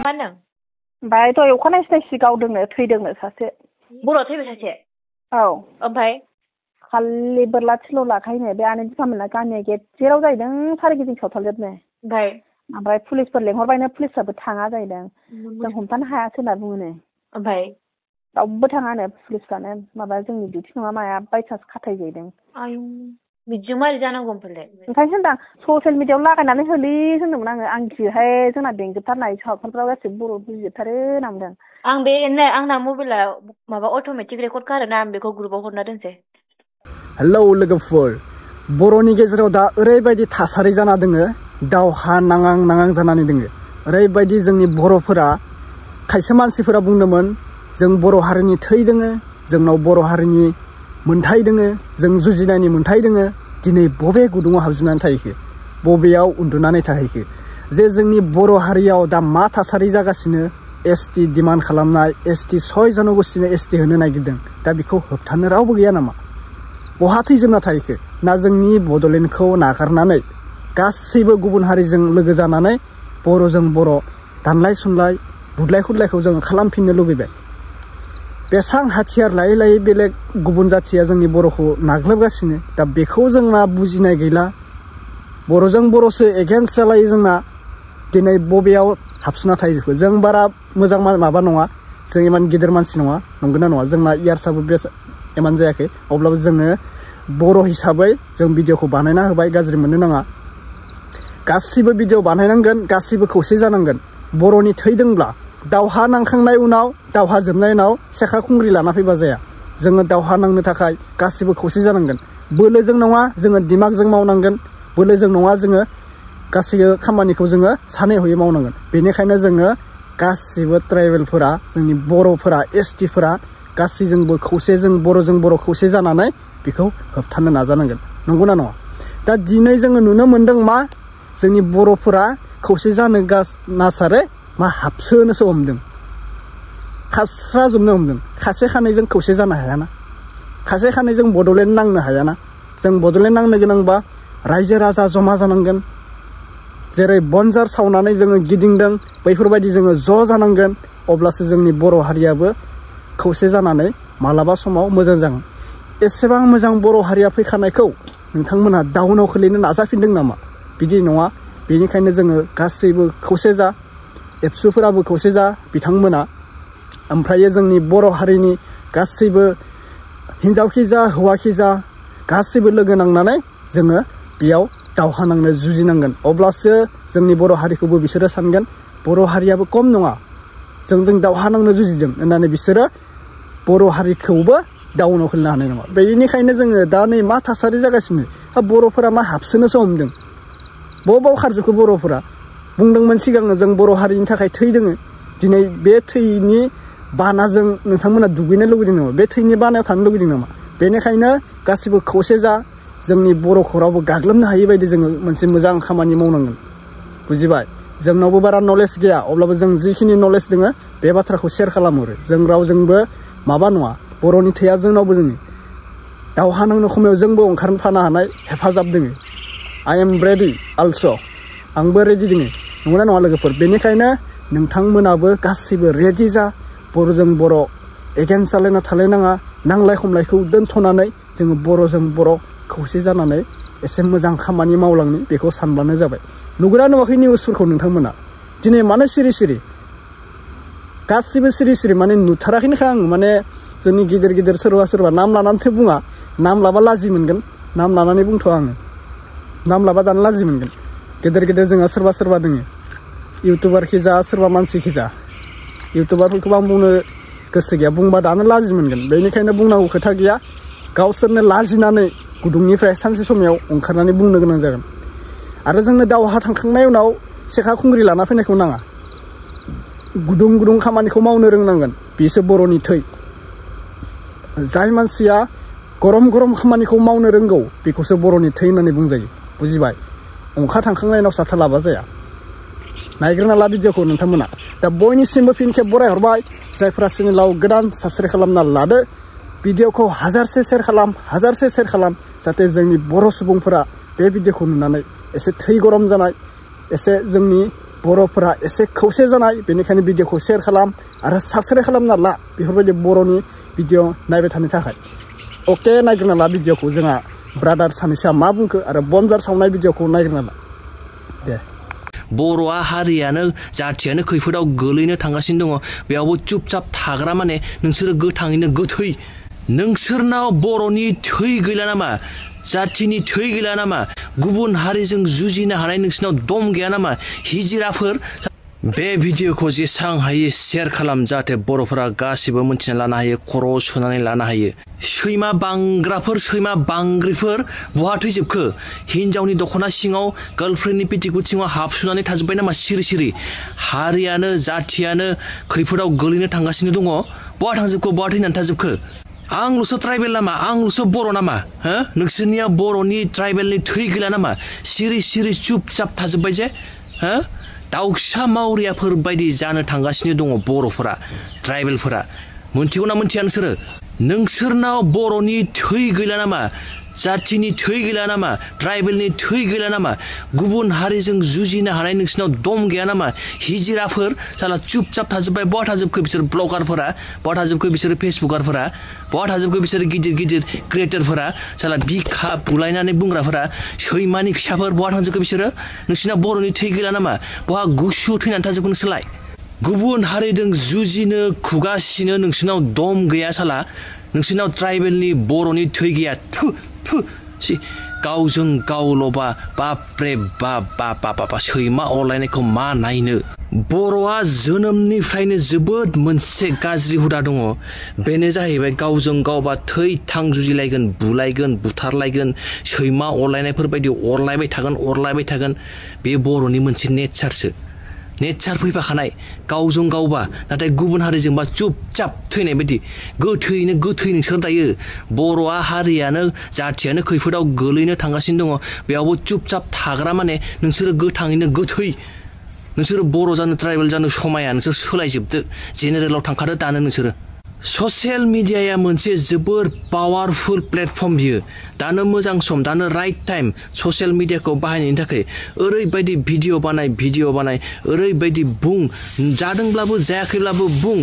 मा होनदों? ओमफ्राय दहाय अखानायसि गावदोंनो थैदोंनो सासे। बर' थैबाय सासे? औ। ओमफ्राय? खालि बोरला थिल' लाखायोनो बे आनै दिफामोना गामिया गेजेराव जाहैदों सारिगिदिं सावथालजोबनो। ओमफ्राय पुलिसफोर लेंहरबायनो पुलिसफ्राबो थाङा जाहैदों। जों हमथानो हायासै होनना बुङोनो। ओमफ्राय? रावबो थाङानो पुलिसफ्रानो माबा जोंनि डिउटि नङा माया बायसान्स खाथाय जाहैदों। आयौ बिदिजों मारै जानांगौ ओमफ्रायलाय? ओंखायनो होनदां ससियेल मिडियायाव लागायनानै होलै होनदोंमोन आङो आं गियोहाय जोंना बेंजोबथारनाय सावथालफ्राव गासिबो बर' बुजिजोबथारो होनना बुंदों। आं बे आंना मबाइला माबा अट'मेटिक रेकर्ड खारोना आं बेखौ ग्रुपाव हरना दोनसै। हेलौ लोगोफोर, बर'नि गेजेराव दा ओरैबायदि थासारि जाना दोङो, दावहा नाङां जानानै दोङो। ओरैबायदि जोंनि बर'फोरा खायसे मानसिफोरा बुंदोंमोन जों बर' हारिनि थै दोङो, जोंनाव बर' हारिनि मोन्थाय दोङो, जों जुजिनायनि मोन्थाय दोङो। दिनै बबे गुदुङाव हाबजोबनानै थाहैखो, बबेयाव उन्दुनानै थाहैखो? जे जोंनि बर' हारियाव दा मा थासारि जागासिनो, ST डिमान्ड खालामनाय, ST 6 जनगोष्ठीनो ST होनो नागिरदों, दा बेखौ होबथानो रावबो गैया नामा? बहा थैजोबना थाहैखो? ना जोंनि बड'लेण्डखौ नागारनानै गासैबो गुबुन हारिजों लोगो जानानै बर'जों बर' दानलाय सुनलाय बुदलाय खुदलायखौ जोङो खालामफिननो लुबैबाय? बेसां हाथियार लायै लायै बेलेग गुबुन जाथिया जोंनि बर'खौ नाग्लोबगासिनो, दा बेखौ जोंना बुजिनाय गैला। बर'जों बर'सो एगेन्स्ट जालायो जोंना। दिनै बबेयाव हाबसोना थाहैजोबखो? जों बारा मोजां माबा नङा, जों इमान गिदिर मानसि नङा, नंगौना नङा? जोंना इयार्सआबो इमान जायाखै, अब्लाबो जोङो बर' हिसाबै जों भिडिअखौ बानायना होबाय, गाज्रि मोननो नाङा। गासिबो भिडिअ बानायनांगोन, गासिबो खौसे जानांगोन। बर'नि थै दोंब्ला दावहा नांखांनाय उनाव, दावहा जोबनाय उनाव सेखा खुंग्रि लाना फैबा जाया। जोङो दावहा नांनो थाखाय गासिबो खौसे जानांगोन। बोलोजों नङा, जोङो दिमागजों मावनांगोन। बोलोजों नङा, जोङो गासैबो खामानिखौ जोङो सानै हयै मावनांगोन। बेनिखायनो जोङो गासिबो ट्राइबेलफोरा, जोंनि बर'फोरा, STफोरा गासैजोंबो खौसे, जों बर'जों बर' खौसे जानानै बेखौ होबथानो नाजानांगोन। नंगौना नङा? दा दिनै जोङो नुनो मोन्दों मा, जोंनि बर'फोरा खौसे जानो नासारे मा हाबसोनोसो हमदों, खास्राजोबनो हमदों। खासे खानैजों खौसे जानो हायाना, खासे खानैजों बड'लेण्ड नांनो हायाना। जों बड'लेण्ड नांनो गोनांबा रायजो राजा जमा जानांगोन। जेरै बनजार सावनानै जोङो गिदिंदों, बैफोरबायदि जोङो ज' जानांगोन। अब्लासो जोंनि बर' हारियाबो खौसे जानानै मालाबा समाव मोजां जागोन। एसेबां मोजां बर' हारिया फैखानायखौ नोंथांमोनहा डाउनाव खोलैनो नाजाफिनदों नामा? बिदि नङा। बेनिखायनो जोङो गासैबो खौसे जा, एबसुफोराबो खौसे जा, बिथांमोना। ओमफ्राय जोंनि बर' हारिनि गासैबो हिन्जावखि जा हौवाखि जा गासैबो लोगो नांनानै जोङो बेयाव दावहा नांनो जुजिनांगोन। अब्लासो जोंनि बर' हारिखौबो बिसोरो सानगोन बर' हारियाबो खम नङा, जों दावहा नांनो जुजिदों होननानै बिसोरो बर' हारिखौबो डाउनाव खोलैनो हानाय नङा। बेनिखायनो जोङो दा नै मा थासारि जागासिनो, बर'फोरा मा हाबसोनोसो हमदों। बबाव खारजोबखो बर'फोरा? बुंदोंमोन सिगांनो जों बर' हारिनि थाखाय थै दोङो। दिनै बे थैनि बानाजों नोंथांमोना दुगैनो लुगैदों नामा? बे थैनि बानायाव थानो लुगैदों नामा? बेनिखायनो गासिबो खौसे जा, जोंनि बर'खौ रावबो गाग्लोबनो हायि बायदि जोङो मोनसे मोजां खामानि मावनांगोन। बुजिबाय? जोंनावबो बारा नलेज गैया, अब्लाबो जों जिखिनि नलेज दोङो बे बाथ्राखौ शेयार खालामहरो। जों रावजोंबो माबा नङा, बर'नि थैया जोंनावबो दोङो। दावहा नांनो समाव जोंबो ओंखारफानो हानाय हेफाजाब दोङो। I am ready also, आंबो रेडि दोङो। नंगौना नङा लोगोफोर? बेनिखायनो नोंथांमोनाबो गासैबो रेडि जा। बर'जों बर' एगेन्स्ट जालायना थालायनाङा। नांलाय खमलायखौ दोनथ'नानै जोङो बर'जों बर' खौसे जानानै एसे मोजां खामानि मावलांनो, बेखौ सानब्लानो जाबाय। नुगोना नुवाखै निउसफोरखौ नोंथांमोना? दिनै मानो सिरि सिरि? गासिबो सिरि सिरि माने नुथाराखैनोखा आं। माने जोंनि गिदिर गिदिर सोरबा नाम लानानैथ' बुङा, नाम लाबा लाजि मोनगोन। नाम लानानै बुंथ'आ आङो, नाम लाबा दानो लाजि मोनगोन। गेदेर गेदेर जोंहा सोरबा दोङो, इउटुबारखि जा, सोरबा मानसिखि जा। इउटुबारफोरखौबो आं बुंनो गोसो गैया, बुंबा दानो लाजि मोनगोन। बेनिखायनो बुंनांगौ खोथा गैया। गावसोरनो लाजिनानै गुदुंनिफ्राय सानसे समाव ओंखारनानै बुंनो गोनां जागोन। आरो जोंनो दावहा थांखांनाय उनाव सेखा खुंग्रि लाना फैनायखौ नाङा। गुदुं गुदुं खामानिखौ मावनो रोंनांगोन। बेसो बर'नि थै। जाय मानसिया गरम गरम खामानिखौ मावनो रोंगौ, बेखौसो बर'नि थै होननानै बुंजायो। बुजिबाय? अंखा थांखांनायनि उनाव साथा लाबा जाया। नायग्रोना ला भिडिअखौ नोंथांमोना। दा बयनिसिमबो फिन खेब बरायहरबाय। जायफोरा चेनेलाव गोदान साबस्क्राइब खालामना लादो। भिडिअखौ हाजारसे शेयार खालाम, जाहाथे जोंनि बर' सुबुंफोरा बे भिडिअखौ नुनानै एसे थै गरम जानाय, एसे जोंनि बर'फोरा एसे खौसे जानाय बेनिखायनो भिडिअखौ शेयार खालाम आरो साबस्क्राइब खालामना ला बेफोरबायदि बर'नि भिडिअ नायबाय थानो थाखाय अके नायग्रोना ला भिडिअखौ जोंहा ब्रादार सानैसोआ मा बुंखो आरो बनजार सावनाय भिडिअखौ नायग्रोना ला दे बर'आ हारियानो जाथियानो खैफोदाव गोलैनो थांगासिनो दङ बेयावबो चुपचाप थाग्रा माने नोंसोरो गोथाङैनो गोथै नोंसोरनाव बर'नि थै गैला नामा जाथिनि थै गैला नामा गुबुन हारिजों जुजिनो हानाय नोंसोरनाव दम गैया नामा हिजिराफोर बे भिडिअखौ जेसां हायो शेयार खालाम जाहाथे बर'फोरा गासिबो मोनथिना लानो हायो खर' सुनानै लानो हायो सैमा बांग्राफोर सैमा बांग्रिफोर बहा थैजोबखो हिनजावनि दख'ना सिङाव गार्लफ्रेन्डनि पेटिकुट सिङाव हाबसुनानै थाजोब्बाय नामा सिरि सिरि हारियानो जाथियानो खैफोदाव गोलैनो थांगासिनो दङ बहा थांजोबखो बहा थैनानै थाजोबखो आंल'सो ट्राइबेल नामा आंल'सो बर' नामा हो नोंसोरनिया बर'नि ट्राइबेलनि थै गैला नामा सिरि सिरि चुपचाप थाजोब्बाय जे हो दाउसा मावरियाफोर बायदि जानो थांगासिनो दङ बर'फोरा ट्राइबेलफोरा मोनथिगौ ना मोनथिया नोंसोरनाव बर'नि थै गैला नामा जाथिनि थै गैला नामा ट्राइबेलनि थै गैला नामा गुबुन हारिजों जुजिनो हानाय नोंसोरनाव दम गैया नामा हिजिराफोर साला चुपचाप थाजोब्बाय बहा थाजोबखो बिसोर ब्लगारफोरा बहा थाजोबखो बिसोर फेसबुकारफोरा बहा थाजोबखो बिसोर गिदिर गिदिर क्रिएटरफोरा साला बिखा बुलायनानै बुंग्राफोरा सैमानि फिसाफोर बहा थांजोबखो बिसोरो नोंसोरनाव बर'नि थै गैला नामा बहा गुसु थैनानै थाजोबखो नोंसोरलाय गुबुन हारिजों जुजिनो खुगासिनो नोंसोरनाव दम गैया साला नोंसोरनाव ट्राइबेलनि बर'नि थै गैया थु थु सि गावजों गावल'बा बापरे बाप सैमा अरलायनायखौ मा नायनो बर'आ जोनोमनिफ्रायनो जोबोद मोनसे गाज्रि हुदा दङ बेनो जाहैबाय गावजों गावबा थै थां जुजिलायगोन बुलायगोन बुथारलायगोन सैमा अरलायनायफोर बायदि अरलायबाय थागोन बे बर'नि मोनसे नेचारसो नेचार फैफाखानाय गावजों गावबा नाथाय गुबुन हारिजोंबा चुपचाप थैनाय बायदि गोथैनो गोथै नोंसोर दायो बर'आ हारियानो जाथियानो खैफोदाव गोलैनो थांगासिनो दङ बेयावबो चुपचाप थाग्रा माने नोंसोरो गोथाङैनो गोथै नोंसोरो बर' जानो ट्राइबेल जानो समाया नोंसोर सोलायजोबदो जेनेरेलाव थांखादो दानो नोंसोरो ससियेल मिडियाया मोनसे जोबोर पावारफुल प्लेटफर्म बियो दानो मोजां सम दानो राइट टाइम ससियेल मिडियाखौ बाहायनायनि थाखाय ओरैबायदि भिडिअ बानाय ओरैबायदि बुं जादोंब्लाबो जायाखैब्लाबो बुं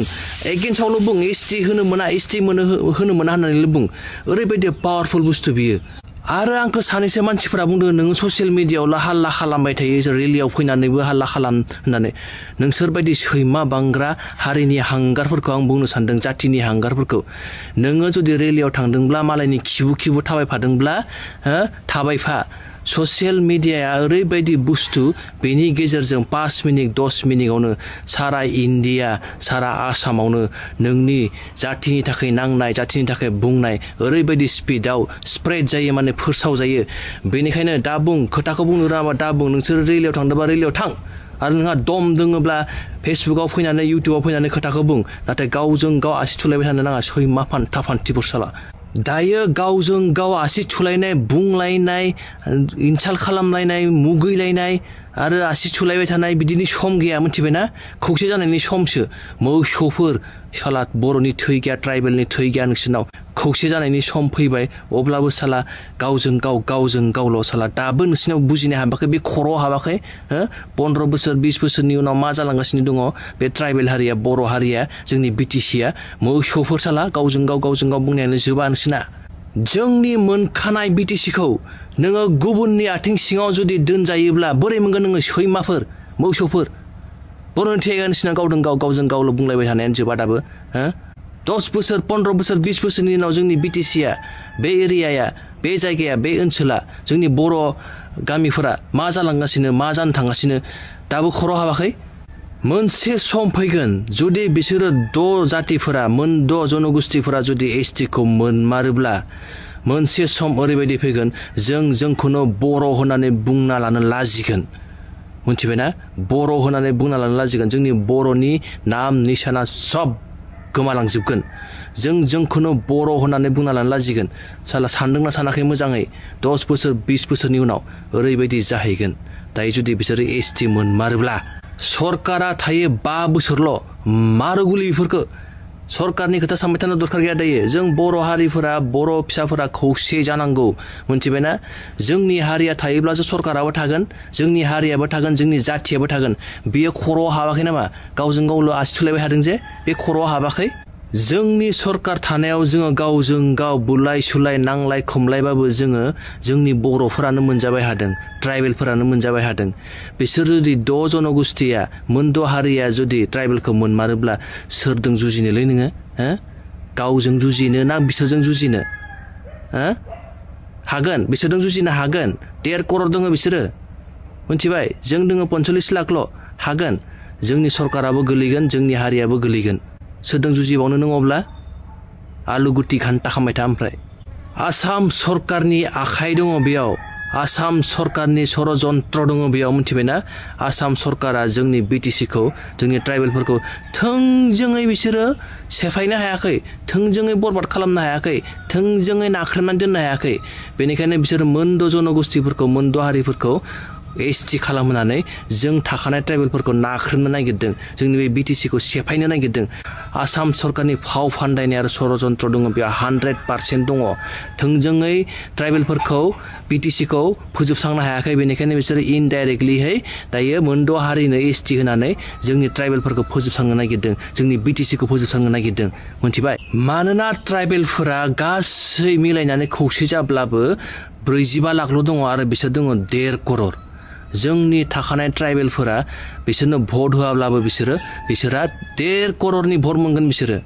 एगेन्स्टआवल' बुं एसटि होनो मोना एसटि होनो मोना होननानैल' बुं ओरैबायदि पावारफुल बुस्थु बियो आरो आंखौ सानैसो मानसिफोरा बुंदों नोङो ससियेल मिडियायावल' हाल्ला खालामबाय थायो रेलियाव फैनानैबो हाल्ला खालाम होननानै नोंसोरबायदि सैमा बांग्रा हारिनि हांगारफोरखौ आं बुंनो सानदों जातिनि हांगारफोरखौ नोङो जुदि रेलियाव थांदोंब्ला मालायनि खिबु थाबायफादोंब्ला थाबायफा ससियेल मिडियाया ओरैबायदि बुस्थु बेनि गेजेरजों 5 मिनिट 10 मिनिटआवनो सारा इन्डिया सारा आसामावनो नोंनि जातिनि थाखाय नांनाय जातिनि थाखाय बुंनाय ओरैबायदि स्पिडआव स्प्रेड जायो माने फोसाव जायो बेनिखायनो दा बुं खोथाखौ बुंनो रोङाबा दा बुं नोंसोर रेलियाव थांदोंबा रेलियाव थां आरो नोंहा दम दोङोब्ला फेसबुकाव फैनानै इउटिउबाव फैनानै खोथाखौ बुं नाथाय गावजों गाव आसि थुलायबाय थानो नाङा सैमा फान्थिफोर साला दायो गावजों गाव आसि थुलायनाय बुंलायनाय इनसाल्ट खालामलायनाय मुगैलायनाय आरो आसि थुलायबाय थानाय बिदिनि सम गैया मिथिबायना खौसे जानायनि समसो मोसौफोर साला बर'नि थै गैया ट्राइबेलनि थै गैया नोंसोरनाव खौसे जानायनि सम फैबाय अब्लाबो साला गावजों गावल' साला दाबो नोंसोरनाव बुजिनो हाबाखै बे खर'आव हाबाखै 15 बोसोर 20 बोसोरनि उनाव मा जालांगासिनो दङ बे ट्राइबेल हारिया बर' हारिया जोंनि बिटिसिया मोसौफोर साला गावजों गाव बुंनायानो जोबा नोंसोरना जोंनि मोनखानाय बिटिसिखौ नोङो गुबुननि आथिं सिङाव जुदि दोनजायोब्ला बोरै मोनगोन नोङो सैमाफोर मोसौफोर बर'नि थैया नोंसोरना गावजों गावल' बुंलायबाय थानायानो जोबा दाबो 10 बोसोर 15 बोसोर 20 बोसोरनि उनाव जोंनि बिटिसिया बे एरियाया बे जायगाया बे ओनसोला जोंनि बर' गामिफोरा मा जालांगासिनो मा जानो थांगासिनो दाबो खर' हाबाखै मोनसे सम फैगोन जुदि बिसोरो 6 जातिफोरा 6 जनगोष्ठीफोरा जुदि एसटिखौ मोनमारोब्ला मोनसे सम ओरैबायदि फैगोन जोंखौनो बर' होननानै बुंना लानो लाजिगोन मिथिबायना बर' होननानै बुंना लानो लाजिगोन जोंनि बर'नि नाम निशाना सब गोमालांजोबगोन जोंखौनो बर' होननानै बुंना लानो लाजिगोन साला सानदोंना सानाखै मोजाङै 10 बोसोर 20 बोसोरनि उनाव ओरैबायदि जाहैगोन दायो जुदि बिसोरो एसटि मोनमारोब्ला सरकारा थायो 5 बोसोरल' मारो गुलि बेफोरखौ सरकारनि खोथा सानबाय थानो दरखार गैया दायो जों बर' हारिफोरा बर' फिसाफोरा खौसे जानांगौ मोनथिबायना जोंनि हारिया थायोब्लासो सरकाराबो थागोन जोंनि हारियाबो थागोन जोंनि जाथियाबो थागोन बेयो खर'आव हाबाखै नामा गावजों गावल' आसि थुलायबाय थादों जे बे खर'आव हाबाखै जोंनि सरकार थानायाव जोङो गावजों गाव बुलाय सुलाय नांलाय खमलायबाबो जोङो जोंनि बर'फोरानो मोनजाबाय हादों ट्राइबेलफोरानो मोनजाबाय हादों बिसोर जुदि 6 जनगोष्ठीया मोनद' हारिया जुदि ट्राइबेलखौ मोनमारोब्ला सोरजों जुजिनोलै नोङो हो गावजों जुजिनो ना बिसोरजों जुजिनो हो हागोन बिसोरजों जुजिनो हागोन 1.5 करोड़ दङ बिसोरो मोनथिबाय जों दङ 45 लाखल' हागोन जोंनि सरकाराबो गोलैगोन जोंनि हारियाबो गोलैगोन सोरजों जुजिबावनो नों अब्ला आलु गुटि घन्टा खामबाय था ओमफ्राय आसाम सरकारनि आखाइ दङ बेयाव आसाम सरकारनि षड़यन्त्र दङ बेयाव मोनथिबायना आसाम सरकारा जोंनि बिटिसिखौ जोंनि ट्राइबेलफोरखौ थोंजोङै बिसोरो सेफायनो हायाखै थोंजोङै बरबाद खालामनो हायाखै थोंजोङै नाख्रेबनानै दोननो हायाखै बेनिखायनो बिसोर मोनद' जनगोष्ठीफोरखौ मोनद' हारिफोरखौ एसटि खालामनानै जों थाखानाय ट्राइबेलफोरखौ नाख्रेबनो नागिरदों जोंनि बे बिटिसिखौ सेफायनो नागिरदों आसाम सरकारनि फाव फान्दायनाय आरो षड़यन्त्र दङ बेयाव 100% दङ थोंजोङै ट्राइबेलफोरखौ बिटिसिखौ फोजोबस्रांनो हायाखै बेनिखायनो बिसोरो इनडाइरेक्टलिहै दायो मोनद' हारिनो एसटि होनानै जोंनि ट्राइबेलफोरखौ फोजोबस्रांनो नागिरदों जोंनि बिटिसिखौ फोजोबस्रांनो नागिरदों मोनथिबाय मानोना ट्राइबेलफोरा गासै मिलायनानै खौसे जाब्लाबो 45 लाखल' दङ आरो बिसोर दङ 1.5 करोड़ जोंनि थाखानाय ट्राइबेलफोरा बिसोरनो भट होआब्लाबो बिसोरा 1.5 करोड़नि भट मोनगोन बिसोरो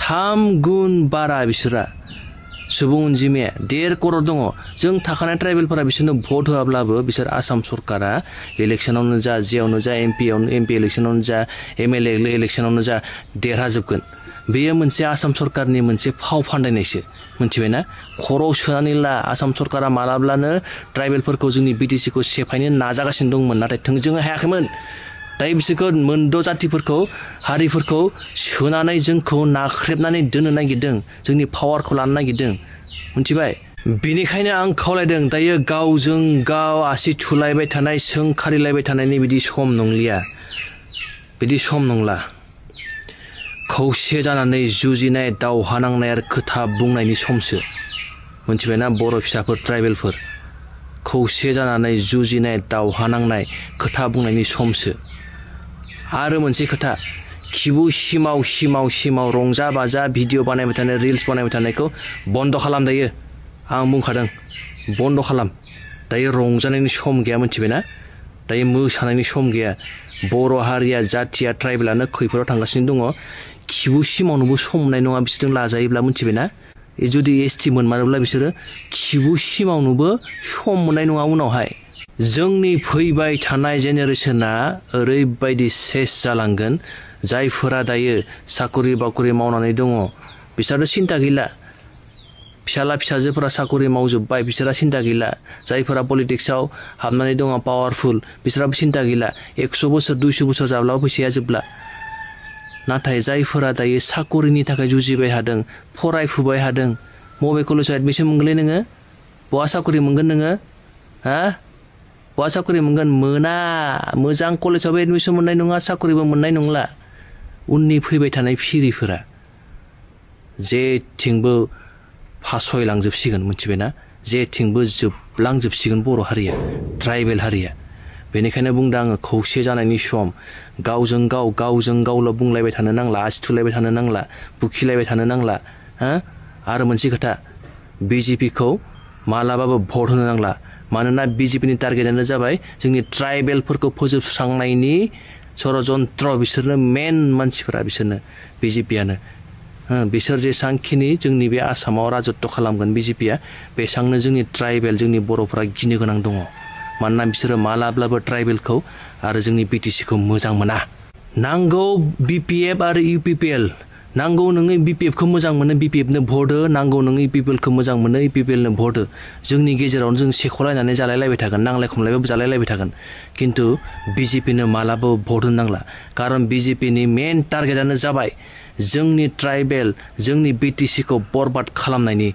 3 गुन बारा बिसोरा सुबुं अनजिमाया 1.5 करोड़ दङ जों थाखानाय ट्राइबेलफोरा बिसोरनो भट होआब्लाबो बिसोर आसाम सरकारा इलेक्शनावनो जा जेयावनो जा एमपि इलेक्शनावनो जा एमएलए इलेक्शनावनो जा देरहाजोबगोन बेयो मोनसे आसाम सरकारनि मोनसे फाव फान्दायनायसो मोनथिबायना खर'आव सोनानै ला आसाम सरकारा मालाब्लानो ट्राइबेलफोरखौ जोंनि बिटिसिखौ सेफायनो नाजागासिनो दंमोन नाथाय थोंजोङै हायाखैमोन दायो बिसोरखौ मोनद' जातिफोरखौ हारिफोरखौ सोनानै जोंखौ नाख्रेबनानै दोननो नागिरदों जोंनि पावारखौ लानो नागिरदों मोनथिबाय बेनिखायनो आं खावलायदों दायो गावजों गाव आसि थुलायबाय थानाय सोंखारिलायबाय थानायनि बिदि सम नंलिया बिदि सम नंला खौसे जानानै जुजिनाय दावहा नांनाय आरो खोथा बुंनायनि समसो मोनथिबायना बर' फिसाफोर ट्राइबेलफोर खौसे जानानै जुजिनाय दावहा नांनाय खोथा बुंनायनि समसो आरो मोनसे खोथा खिबु सिमाव सिमाव सिमाव रंजा बाजा भिडिअ बानायबाय थानाय रिल्स बानायबाय थानायखौ बन्द खालाम दायो आं बुंखादों बन्द खालाम दायो रंजानायनि सम गैया मोनथिबायना दायो मोसानायनि सम गैया बर' हारिया जाथिया ट्राइबेलानो खैफोदाव थांगासिनो दङ खिबु सिमावनोबो सम मोननाय नङा बिसोरजों लाजायोब्ला मोनथिबायना जुदि एसटि मोनमारोब्ला बिसोरो खिबु सिमावनोबो सम मोननाय नङा उनावहाय जोंनि फैबाय थानाय जेनेरेशना ओरैबायदि सेस जालांगोन जायफोरा दायो साकरि बाकरि मावनानै दङ बिसोरो सिन्ता गैला फिसाला फिसाजोफोरा साकरि मावजोब्बाय बिसोरा सिन्ता गैला जायफोरा पलिटिक्सआव हाबनानै दङ पावारफुल बिसोराबो सिन्ता गैला 100 बोसोर 200 बोसोर जाब्लाबो फैसाया जोबला नाथाय जायफोरा दायो साकरिनि थाखाय जुजिबाय हादों फरायफुबाय हादों मबे कलेजाव एडमिसन मोनगोनलै नोङो बहा साकरि मोनगोन नोङो हा बहा साकरि मोनगोन मोना मोजां कलेजावबो एडमिसन मोननाय नङा साकरिबो मोननाय नंला उननि फैबाय थानाय फिरिफोरा जेथिंबो फासयलांजोबसिगोन मोनथिबायना जेथिंबो जोबलांजोबसिगोन बर' हारिया ट्राइबेल हारिया बेनिखायनो बुंदों आङो खौसे जानायनि सम गावजों गावल' बुंलायबाय थानो नांला आसि थुलायबाय थानो नांला बुखिलायबाय थानो नांला हा आरो मोनसे खोथा बिजेपिखौ मालाबाबो भट होनो नांला मानोना बिजेपिनि टार्गेटआनो जाबाय जोंनि ट्राइबेलफोरखौ फोजोबस्रांनायनि षड़यन्त्र बिसोरनो मेन मानसिफोरा बिसोरनो बिजेपियानो बिसोर जेसांखिनि जोंनि बे आसामाव राजत्व खालामगोन बिजेपिया बेसांनो जोंनि ट्राइबेल जोंनि बर'फोरा गिनो गोनां दङ मानोना बिसोरो मालाब्लाबो ट्राइबेलखौ आरो जोंनि बिटिसिखौ मोजां मोना नांगौ बिपिएफ आरो इउपिपिएल नांगौ नोङो बिपिएफखौ मोजां मोनो बिपिएफनो भट हो नांगौ नोङो इउपिपिएलखौ मोजां मोनो इउपिपिएलनो भट हो जोंनि गेजेरावनो जों सेख'लायनानै जालायलायबाय थागोन नांलाय खमलायबाबो जालायलायबाय थागोन खिन्थु बिजेपिनो मालाबाबो भट होनो नांला खारन बिजेपिनि मेन टार्गेटआनो जाबाय जोंनि ट्राइबेल जोंनि बिटिसिखौ बरबाद खालामनायनि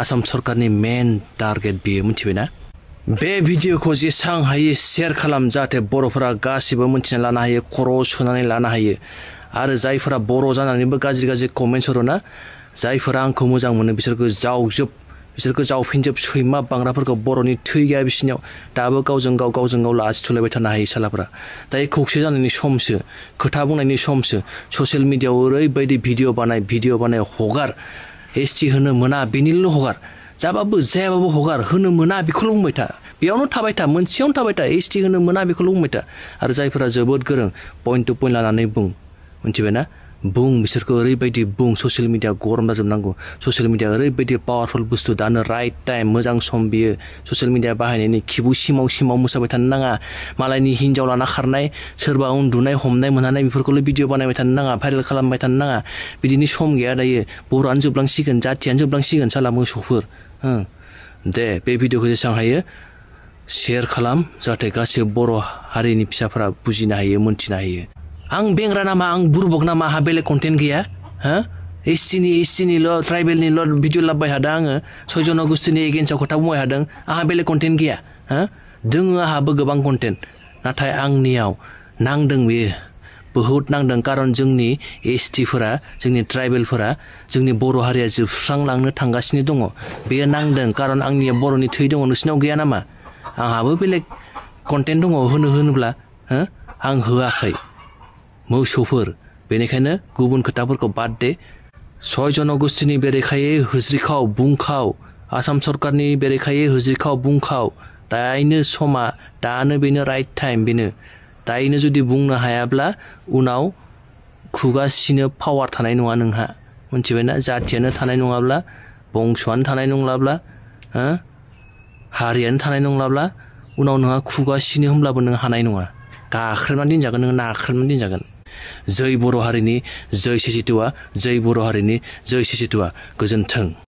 आसाम सरकारनि मेन टार्गेट बियो मोनथिबायना बे भिडिअखौ जेसां हायो शेयार खालाम जाहाथे बर'फोरा गासिबो मिन्थिना लानो हायो खर' सुनानै लानो हायो आरो जायफोरा बर' जानानैबो गाज्रि गाज्रि कमेन्ट्स हरोना जायफोरा आंखौ मोजां मोनो बिसोरखौ जावफिनजोब सैमा बांग्राफोरखौ बर'नि थै गैया बिसिनियाव दाबो गावजों गाव लाजिथुलायबाय थानो हायो सालाफोरा दायो खौसे जानायनि समसो खोथा बुंनायनि समसो ससियेल मिडियाआव ओरैबायदि भिडिअ बानाय हगार एसटि होनो मोना बेनिल' हगार जाबाबो जायाबाबो हगार होनो मोना बेखौल' बुंबाय था बेयावनो थाबाय था मोनसेयावनो थाबाय था एसटि होनो मोना बेखौल' बुंबाय था आरो जायफोरा जोबोद गोरों पइन्ट टु पइन्ट लानानै बुं मिथिबायना बुं बिसोरखौ ओरैबायदि बुं ससियेल मिडिया गरम जाजोबनांगौ ससियेल मिडिया ओरैबायदि पावारफुल बुस्थु दानो राइट टाइम मोजां सम बियो ससियेल मिडिया बाहायनायनि खिबु सिमाव मोसाबाय थानो नाङा मालायनि हिन्जाव लाना खारनाय सोरबा उन्दुनाय हमनाय मोनहानाय बेफोरखौल' भिडिअ बानायबाय थानो नाङा भाइरेल खालामबाय थानो नाङा बिदिनि सम गैया दायो बर'आनो जोबलांसिगोन जाथियानो जोबलांसिगोन साला मोसौफोर दे बे भिडिअखौ जेसां हायो शेयार खालाम जाहाथे गासिबो बर' हारिनि फिसाफोरा बुजिनो हायो मोन्थिनो हायो आं बेंग्रा नामा आं बुरबक नामा आंहा बेलेग कन्टेन्ट गैया एसटिनिल' ट्राइबेलनिल' भिडिअ लाबोबाय थादों आङो 6 जनगोष्ठीनि एगेन्स्टआव खोथा बुंबाय थादों आंहा बेलेग कन्टेन्ट गैया दोङो आंहाबो गोबां कन्टेन्ट नाथाय आंनियाव नांदों बेयो बहुद नांदों कारन जोंनि एसटिफोरा जोंनि ट्राइबेलफोरा जोंनि बर' हारिया जोबस्रांलांनो थांगासिनो दङ बेयो नांदों कारन आंनिया बर'नि थै दङ नोंसिनाव गैया नामा आंहाबो बेलेग कन्टेन्ट दङ होनोब्ला आं होआखै मोसौफोर बेनिखायनो गुबुन खोथाफोरखौ बाद दे 6 जनगोष्ठीनि बेरेखायै होज्रिखाव बुंखाव आसाम सरकारनि बेरेखायै होज्रिखाव बुंखाव दायनो समा दानो बेनो राइट टाइम बेनो दायनो जुदि बुंनो हायाब्ला उनाव खुगा सिनो पावार थानाय नङा नोंहा मिथिबायना जाथियानो थानाय नङाब्ला बंस'आनो थानाय नंलाब्ला हारियानो थानाय नंलाब्ला उनाव नोंहा खुगा सिनो होमब्लाबो नों हानाय नङा गाख्रेबनानै दोनजागोन नों नाख्रेबनानै दोनजागोन जै बर' हारिनि जै सिसिटुवा जै बर' हारिनि जै सिसिटुवा गोजोन्थों।